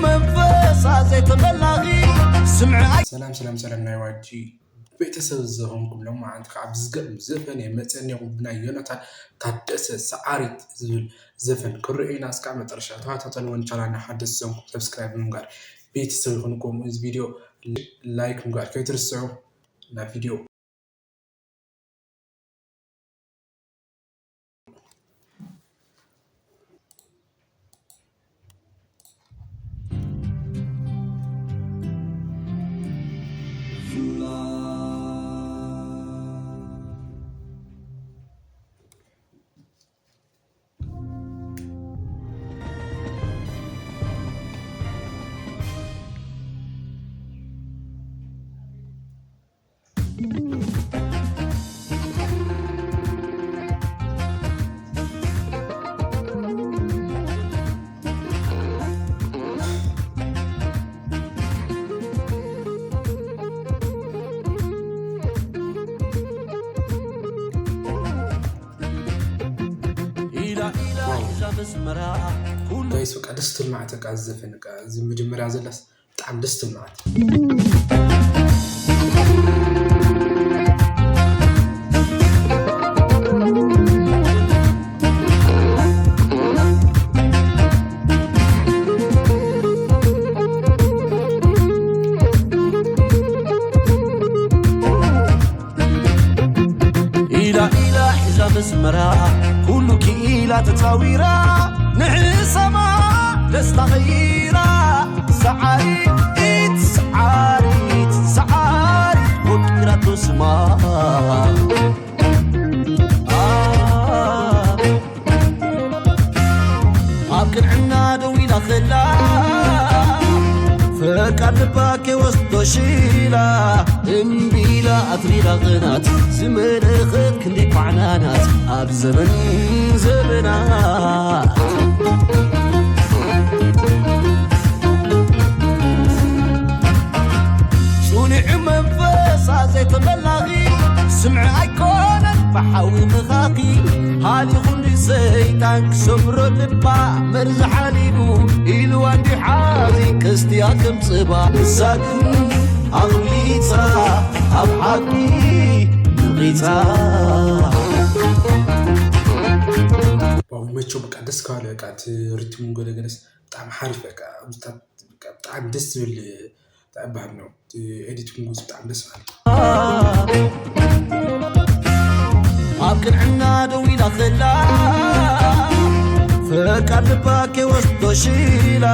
መንፈሳ ዘይተመላኺ ስምዒ ኣይ- ሰላም ሰላም ሰላም ናይ ዋጂ ቤተሰብ ዝኾንኩም ሎማዓንቲ ከዓ ብዝገርም ዘፈን እየ መፀኒኹም ብናይ ዮናታን ታደሰ ሰዓሪት ዝብል ዘፈን ክርኤና እስካብ መጠረሻ ተኸታተልዎን ቻናልና ሓደስቲ ዝኾንኩም ሰብስክራይብ ብምግባር ቤተሰብ ይኹን። ከምኡ እዚ ቪድዮ ላይክ ምግባር ከይትርስዑ። ናብ ቪድዮ ጋይስ በቃ ደስ ትብል ማለት በቃ ዝዘፈን በቃ እዚ መጀመርያ ዘላስ ብጣዕሚ ደስ ትብል ማለት ኢላ ኢላ ሒዛ መስመራ ኩሉ ክኢላ ተፃዊራ ንሕሰማ ደስታ ኸይራ ሰዓሪት ሰዓሪት ሰዓሪት ወቂራቶ ስማ ኣብ ቅንዕና ደው ኢላ ኸላ ፈቃድ ልባ ከይወስዶ ሽላ እምቢ ኢላ ኣትሪራ ቕናት ዝመለኸት ክንደይ ኳዕናናት ኣብ ዘመን ዘመናት ጽኑዕ መንፈሳ ዘይተመላኺ ስምዒ ኣይኮነን ብሓዊ ምኻኺ ሃሊኹ ንሰይጣን ክሰብሮ ልባ መርዚ ሓሊቡ ኢልዋ እንዲሓዚ ቀስትያ ከም ጽባ ንሳ ግን ኣቕሊጻ ኣብ ሓቂ ነቒጻ ዋው ይመቸው በቃ ደስ ካለ በቃ እቲ ሪትሙ ገለገለስ ብጣዕሚ ሓሪፍ በቃ ብጣዕሚ ደስ ዝብል እንታይ ይበሃል ነው ኤዲቲንግ ውስጥ በጣም ደስ ይላል። ኣብ ቅንዕና ደው ኢላ ኸላ ፈቃድ ልባ ከይወስዶ ሽላ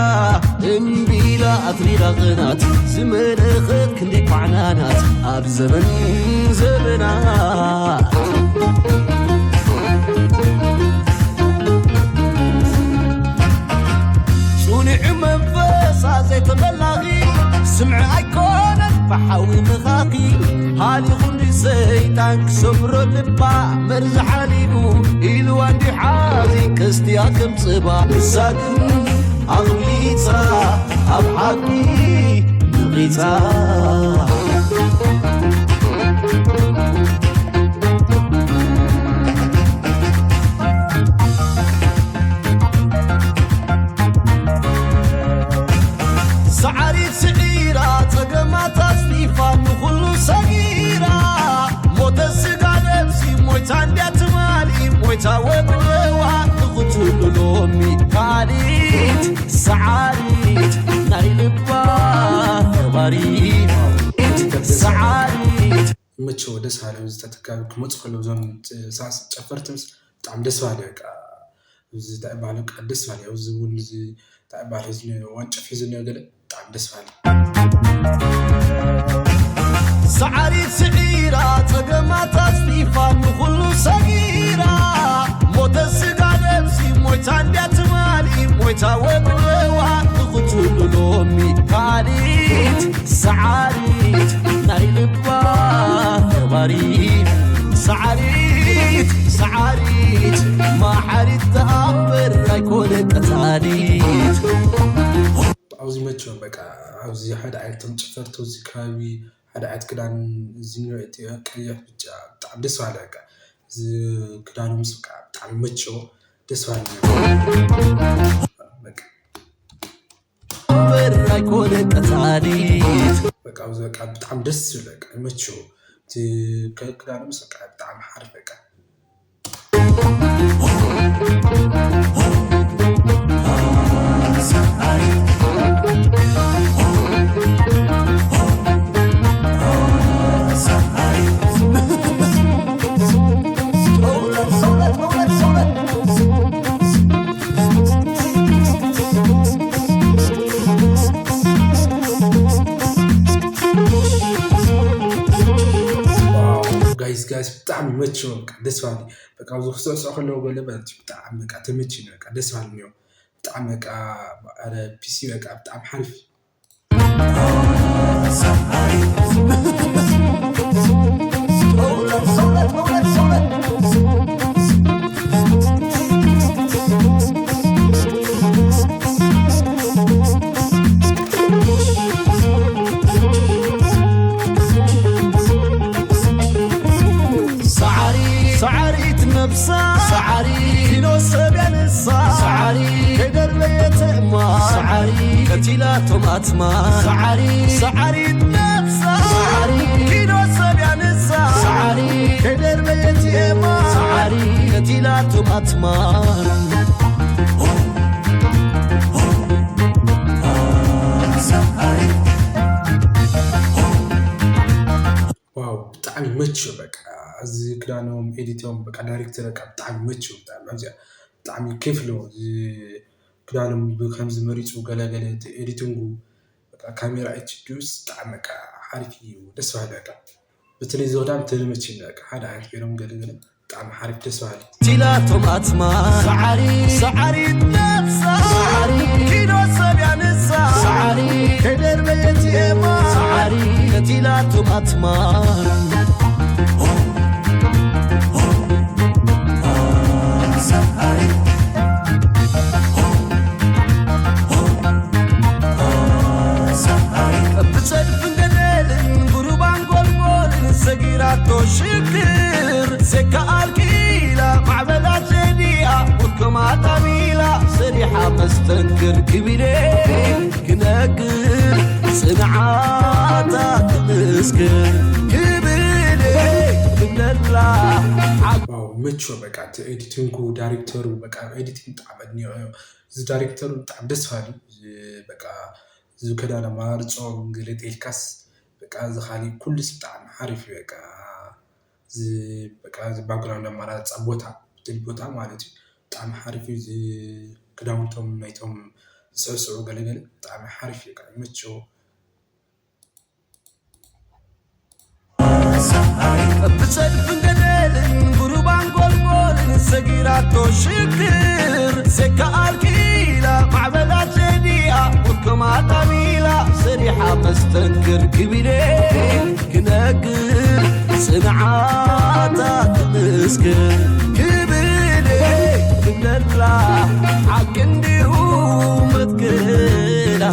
እምቢ ኢላ ኣትሪራ ቕናት ዝመለኸት ክንደይ ኳዕናናት ኣብ ዘመን ዘመናት ጽኑዕ መንፈሳ ዘይተመላኺ ስምዒ ኣይኮነን ብሓዊ ምኻኺ ሃሊኹ ንሰይጣን ክሰብሮ ልባ መርዚ ሓሊቡ ኢልዋ እንዲሓዚ ቀስትያ ከም ጽባ ንሳ ግን ኣቕሊጻ ኣብ ሓቂ ነቒጻ ሰዓሪት ስዒራ ጸገማት ኣጽኒፋ ንኹሉ ሰጊራ ሞተ ስጋ ነብሲ ሞይታ እንድያ ትማሊ ሞይታ ወብለዋ ንኽትሉ ሎሚ ካሊት ሰዓሪት ናይ ልባ ነባሪት ሰዓሪት ይመቸው ደስ በሃሊ ኣብዚ ተተካቢ ክመፁ ከለዉ እዞም ሳስ ጨፈርቲ ምስ ብጣዕሚ ደስ በሃሊ በቃ እዚ እንታይ ይበሃል በቃ ደስ በሃሊ ኣብዚ እውን እዚ እንታይ ይበሃል እዚ ወንጭፍ ሒዙ እኒኦ ገለ ብጣዕሚ ደስ በሃሊ ሰዓሪት ስዒራ ጸገማት ኣጽኒፋ ንኹሉ ሰጊራ ሞተ ስጋ ነብሲ ሞይታ እንድያ ትማሊ ሞይታ ወብለዋ ንኽትሉ ሎሚ ካሊት ሰዓሪት ናይ ልባ ነባሪት ሰዓሪት ሰዓሪት መሓሪት ተኣምር ኣይኮነ ቀታሊት ኣብዚ መቸም በቃ ኣብዚ ሓደ ዓይነት ቶም ጨፈርቲ እዚ ከባቢ ሓደ ዓይነት ክዳን እዚ ቀይሕ ብጫ ብጣዕሚ ደስ በሃሊ በቃ እዚ ክዳኑ ምስ በቃ ብጣዕሚ መቸዎ ደስ በሃሊ በቃ ኣይኮነ ቀታሊት በቃ ኣብዚ በቃ ብጣዕሚ ደስ ዝብል በቃ ይመችዎ። እቲ ከ- ክዳኑ ምስ በቃ ብጣዕሚ ሓርፍ በቃ ጋይስ ጋይስ ብጣዕሚ መቸ በቃ ደስ ባኒ በቃ ኣብዚ ክስዕስዕ ከለዎ ገለ ማለት እዩ ብጣዕሚ በቃ ተመችኒ በቃ ደስ ባኒ እኒኦ ብጣዕሚ በቃ ኧረ ፒሲ በቃ ብጣዕሚ ሓሪፍ ሰዓሪ ሰዓሪት ነብሳ ሰዓሪ ኪኖ ሰብ ያንሳ ሰዓሪ ከይደርበየተማ ሰዓሪ ቀቲላቶም ኣትማ ሰዓሪ ሰዓሪት ነብሳ ሰዓሪ ኪኖ ሰብ ያንሳ ሰዓሪ ከይደርበየትየማ ሰዓሪ ቀቲላቶም ኣትማ ዋው ብጣዕሚ መችው በቃ እዚ ክዳኖም ኤዲቶም በቃ ዳይሬክተር በቃ ብጣዕሚ መችው ብጣዕሚ ኣብዚኣ ብጣዕሚ ኬፍ ኣለዎ እዚ ክዳኖም ብከምዚ መሪፁ ገለገለ እቲ ኤዲቲንጉ በቃ ካሜራ ኤችዲስ ብጣዕሚ በቃ ሓሪፍ እዩ ደስ በሃሊ በቃ በተለይ እዚ ክዳን ተመችኒ በቃ ሓደ ዓይነት ገይሮም ገለገለ ብጣዕሚ ሓሪፍ ደስ በሃሊ ቲላቶም ኣትማ ሰዓሪ ሰዓሪ ነብሳ ሰዓሪ ኪዶ ሰብ ያንሳ ሰዓሪ ከይደርበየት ኤማ ሰዓሪ ነቲላቶም ኣትማ ሰዓሪ ብጸድፍን ገደልን ጉሩባን ጎልጎልን ሰጊራቶ ሽግር ዘከኣልኪላ ማዕበላት ዘዲኣ ውልቅማታ ሚላ ሰሪሓ መስተንክር ክብለ ክነግር ጽንዓታ ክምስክር ክብለ ክብለላ ዋው መቾ በቃ እቲ ኤዲቲንጉ ዳይሬክተሩ በቃ ኤዲቲንግ ብጣዕሚ ኣድኒቐዮ እዚ ዳይሬክተሩ ብጣዕሚ ደስ በሃሊ በቃ እዚ ክዳን ኣመራርፅኦም ገለ ተኢልካስ በቃ እዚ ካሊእ ኩሉስ ብጣዕሚ ሓሪፍ እዩ በቃ እዚ በቃ እዚ ባክግራውንድ ኣመራርፃ ቦታ ድል ቦታ ማለት እዩ ብጣዕሚ ሓሪፍ እዩ እዚ ክዳውንቶም ናይቶም ዝስዕስዑ ገለገለ ብጣዕሚ ሓሪፍ እዩ በቃ ይመቸው ብጸድፍን ገደልን ጉሩባን ጎልጎልን ሰጊራቶ ሽግር ዘከኣልኪላ ማዕበላት ዘዲኣ ውልቅማታ ሚላ ሰሪሓ መስተንክር ክብለ ክነግር ጽንዓታ ክምስክር ክብለ ክብለላ ሓቂ እንዲሁ መትክላ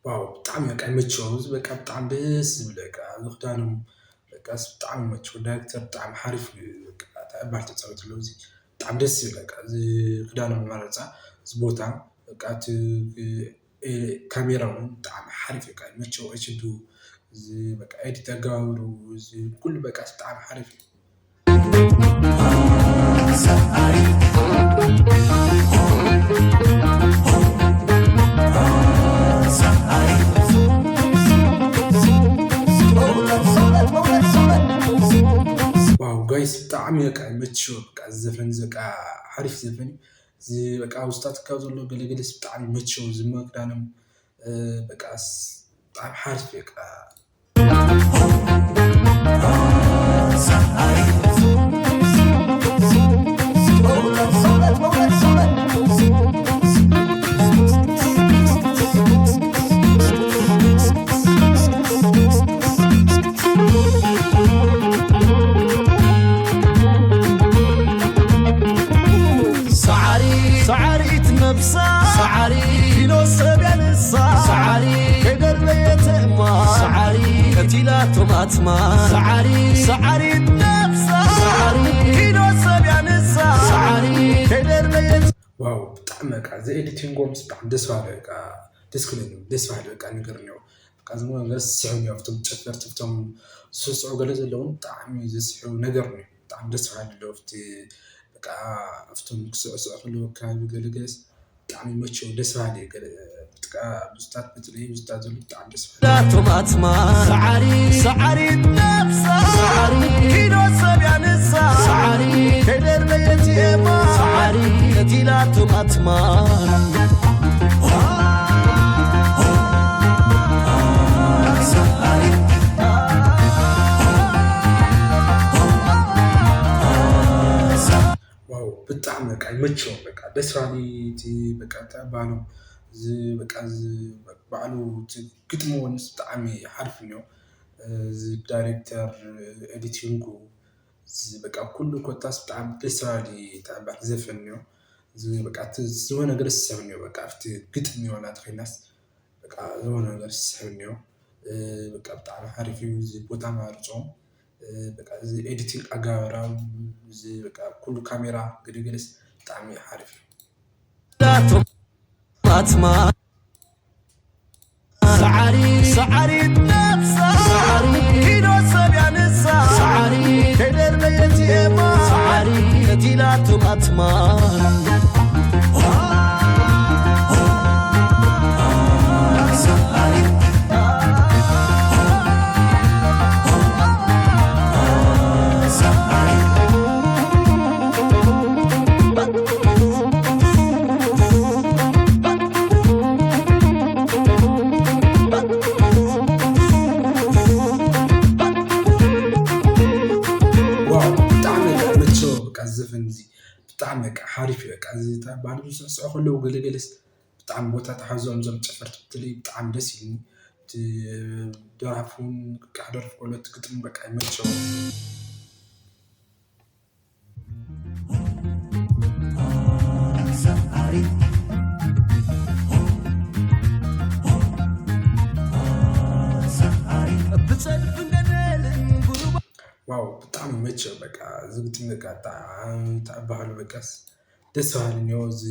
ዋው ብጣዕሚ በቃ ይመችዎም እዚ በቃ ብጣዕሚ ደስ ዝብል በቃ እዚ ክዳኖም በቃ ስ ብጣዕሚ ይመችዎ ዳይሬክተር ብጣዕሚ ሓሪፍ እዩ በቃ ተቐባል ተፃዊት ኣለዉ እዚ ብጣዕሚ ደስ ዝብል በቃ እዚ ክዳኖም ኣመራርፃ እዚ ቦታ በቃ እቲ ካሜራ እውን ብጣዕሚ ሓሪፍ በቃ ይመችዎ ኤችዱ እዚ በቃ ኤዲት ኣገባብሩ እዚ ኩሉ በቃ ብጣዕሚ ሓሪፍ እዩ ዋው ጋይስ ብጣዕሚ በቃ ይመችዎ በቃ እዚ ዘፈን እዚ በቃ ሓሪፍ ዘፈን እዩ እዚ በቃ ውስጣት ካብ ዘሎ ገለገለስ ብጣዕሚ ይመችዎ እዚ መክዳኖም በቃ ብጣዕሚ ሓሪፍ በቃ ሰዓሪ ሰዓሪት ነብሳ ሰዓሪ ኪሎ ሰብ ያንሳ ሰዓሪ ከይደርበየት እማ ሰዓሪ ቀቲላቶም ኣትማ ሰዓሪ ሰዓሪት ነብሳ ሰዓሪ ኪሎ ሰብ ያንሳ ሰዓሪ ከይደርበየት ዋው ብጣዕሚ በቃ እዚ ኤዲቲንጎም ብጣዕሚ ደስ በሃሊ በቃ ደስ ክብል ደስ በሃሊ በቃ ነገር እኒኦ በቃ ዝሞ ነገር ዝስሕብ እኒኦ ኣብቶም ጨፈርቲ ኣብቶም ዝስስዑ ገለ ዘለውን ብጣዕሚ ዝስሕብ ነገር እኒኦ ብጣዕሚ ደስ በሃሊ ኣለዉ ኣብቲ በቃ ኣብቶም ክስዕስዑ ከለዉ ከባቢ ገለ ገለስ ብጣዕሚ ይመቸው ደስ በሃሊ እዩ። ገለ ብጥቃ ብዙታት በተለይ ብዙታት ዘሎ ብጣዕሚ ደስ በሃሊ። ላቶም ኣትማ ሰዓሪ ሰዓሪ ነብሳ ሰዓሪ ኪዶ ሰብ ያንሳ ሰዓሪ ከይደርበየት ኤማ ሰዓሪ ነቲላቶም ኣትማ ዋው ብጣዕሚ በቃ ይመቸዎም በቃ ደስ ባሊ እቲ በቃ ተባህሎም እዚ በቃ እዚ ባዕሉ እቲ ግጥሚ ወንስ ብጣዕሚ ሓርፍ እኒኦ እዚ ዳይሬክተር ኤዲቲንጉ እዚ በቃ ኩሉ ኮታስ ብጣዕሚ ደስ ባሊ ተባህ ዘፈን እኒኦ እዚ በቃ እቲ ዝሆነ ነገር ዝስሕብ እኒኦ በቃ ኣብቲ ግጥሚ ዋላ ተኸይናስ በቃ ዝሆነ ነገር ዝስሕብ እኒኦ በቃ ብጣዕሚ ሓሪፍ እዩ እዚ ቦታ ማርፆም በቃ እዚ ኤዲቲንግ ኣጋበራም እዚ በቃ ኩሉ ካሜራ ገደገደስ ብጣዕሚ ሓሪፍ እዩ። ዳቶም ኣትማ ሰዓሪ ሰዓሪ ነብሳ ሰዓሪ ኪዶ ሰብ ያንሳ ሰዓሪ ከይደርበየት ኤማ ሰዓሪ ነቲላቶም ኣትማ ዋው ብጣዕሚ በቃ መቸወ በቃ ዘፈን እዚ ብጣዕሚ በቃ ሓሪፍ እዩ በቃ እዚ ባህሊ ዝስዕስዑ ከለዉ ገለገለስ ብጣዕሚ ቦታ ተሓዞም እዞም ጨፈርቲ ብተለይ ብጣዕሚ ደስ ኢልኒ እቲ ደራፊ እውን በቃ ክደርፍ ከሎ እቲ ግጥሚ በቃ ይመቸው ዋው ብጣዕሚ መቸ በቃ እዚ ግጥሚ በቃ ብጣዕሚ ተባህሉ በቃስ ደስ በሃሊ እኒኦ እዚ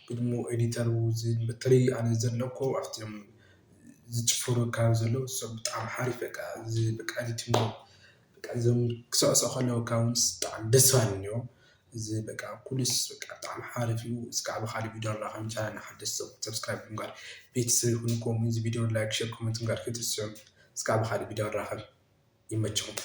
ግድሞ ኤዲተሩ እዚ በተለይ ኣነ ዘለኮ ኣብቲኦም ዝጭፈሩ ኣካባቢ ዘለዉ እሶም ብጣዕሚ ሓሪፍ በቃ እዚ በቃ ኤዲቲንጎም በቃ እዞም ክስዕስዑ ከለዉ ከዓ እውንስ ብጣዕሚ ደስ በሃሊ እኒኦ። እዚ በቃ ኩሉስ በቃ ብጣዕሚ ሓሪፍ እዩ። እስካዕ ብካሊእ ቪድዮ ንራኸብ። ቻናልና ሓደስቲ ሰብስክራይብ ብምግባር ቤተሰብ ይኹኑ። ከምኡ እዚ ቪድዮ ላይክ፣ ሼር፣ ኮመንት ምግባር ከይትርስዑ። እስካዕ ብካሊእ ቪድዮ ንራኸብ። ይመችኹም።